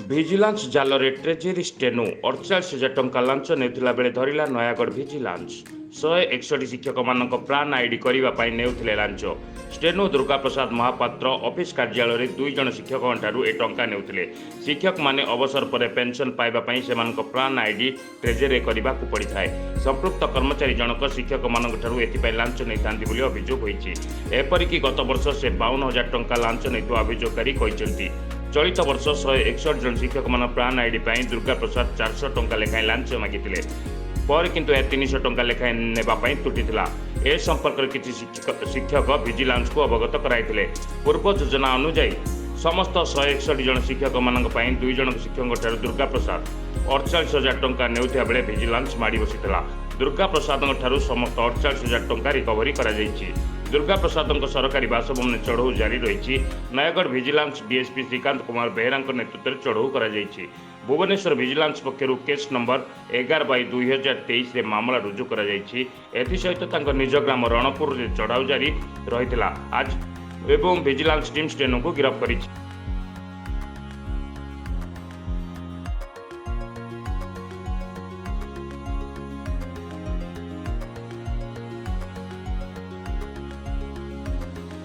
Vigilance ଜାଲରେ treasury steno. 48,000 ଟଙ୍କା ଲାଞ୍ଚ ନେଉଥିଲା ବେଳେ ଧରିଲା ନୟାଗଡ଼ ଭିଜିଲାନ୍ସ। 161 ଶିକ୍ଷକମାନଙ୍କ ପ୍ରାନ୍ ଆଇଡି କରିବା ପାଇଁ ନେଉଥିଲେ ଲାଞ୍ଚ। ଷ୍ଟେନୋ ଦୁର୍ଗାପ୍ରସାଦ ମହାପାତ୍ର ଅଫିସ କାର୍ଯ୍ୟାଳୟରେ ଦୁଇ ଜଣ ଶିକ୍ଷକଙ୍କଠାରୁ ଏ ଟଙ୍କା ନେଉଥିଲେ। ଶିକ୍ଷକମାନେ ଅବସର ପରେ ପେନ୍ସନ୍ ପାଇବା ପାଇଁ ସେମାନଙ୍କ ପ୍ରାନ୍ ଆଇଡି ଟ୍ରେଜେରୀରେ କରିବାକୁ ପଡ଼ିଥାଏ। ସମ୍ପୃକ୍ତ କର୍ମଚାରୀ ଜଣକ ଶିକ୍ଷକମାନଙ୍କଠାରୁ ଏଥିପାଇଁ ଲାଞ୍ଚ ନେଇଥାନ୍ତି ବୋଲି ଅଭିଯୋଗ ହୋଇଛି। ଏପରିକି ଗତବର୍ଷ ସେ 52,000 ଟଙ୍କା ଲାଞ୍ଚ ନେଇଥିବା ଅଭିଯୋଗକାରୀ କହିଛନ୍ତି। ଚଳିତ ବର୍ଷ 161 ଜଣ ଶିକ୍ଷକମାନଙ୍କ ପ୍ରାନ୍ ଆଇଡି ପାଇଁ ଦୁର୍ଗାପ୍ରସାଦ 400 ଟଙ୍କା ଲେଖାଏଁ ଲାଞ୍ଚ ମାଗିଥିଲେ। ପରେ କିନ୍ତୁ ଏହା 300 ଟଙ୍କା ଲେଖାଏଁ ନେବା ପାଇଁ ତୁଟିଥିଲା। ଏ ସମ୍ପର୍କରେ କିଛି ଶିକ୍ଷକ ଭିଜିଲାନ୍ସକୁ ଅବଗତ କରାଇଥିଲେ। ପୂର୍ବ ଯୋଜନା ଅନୁଯାୟୀ ସମସ୍ତ 161 ଜଣ ଶିକ୍ଷକମାନଙ୍କ ପାଇଁ ଦୁଇ ଜଣ ଶିକ୍ଷକଙ୍କଠାରୁ ଦୁର୍ଗାପ୍ରସାଦ 48,000 ଟଙ୍କା ନେଉଥିବା ବେଳେ ଭିଜିଲାନ୍ସ ମାଡ଼ି ବସିଥିଲା। ଦୁର୍ଗାପ୍ରସାଦଙ୍କ ଠାରୁ ସମସ୍ତ 48,000 ଟଙ୍କା ରିକଭରି କରାଯାଇଛି। ଦୁର୍ଗାପ୍ରସାଦଙ୍କ ସରକାରୀ ବାସଭବନରେ ଚଢ଼ଉ ଜାରି ରହିଛି। ନୟାଗଡ଼ ଭିଜିଲାନ୍ସ ଡିଏସ୍ପି ଶ୍ରୀକାନ୍ତ କୁମାର ବେହେରାଙ୍କ ନେତୃତ୍ୱରେ ଚଢ଼ଉ କରାଯାଇଛି। ଭୁବନେଶ୍ୱର ଭିଜିଲାନ୍ସ ପକ୍ଷରୁ କେସ୍ ନମ୍ବର 11/2023ରେ ମାମଲା ରୁଜୁ କରାଯାଇଛି। ଏଥିସହିତ ତାଙ୍କ ନିଜ ଗ୍ରାମ ରଣପୁରରେ ଚଢ଼ାଉ ଜାରି ରହିଥିଲା ଆଜି ଏବଂ ଭିଜିଲାନ୍ସ ଟିମ୍ ଷ୍ଟେନୋଙ୍କୁ ଗିରଫ କରିଛି।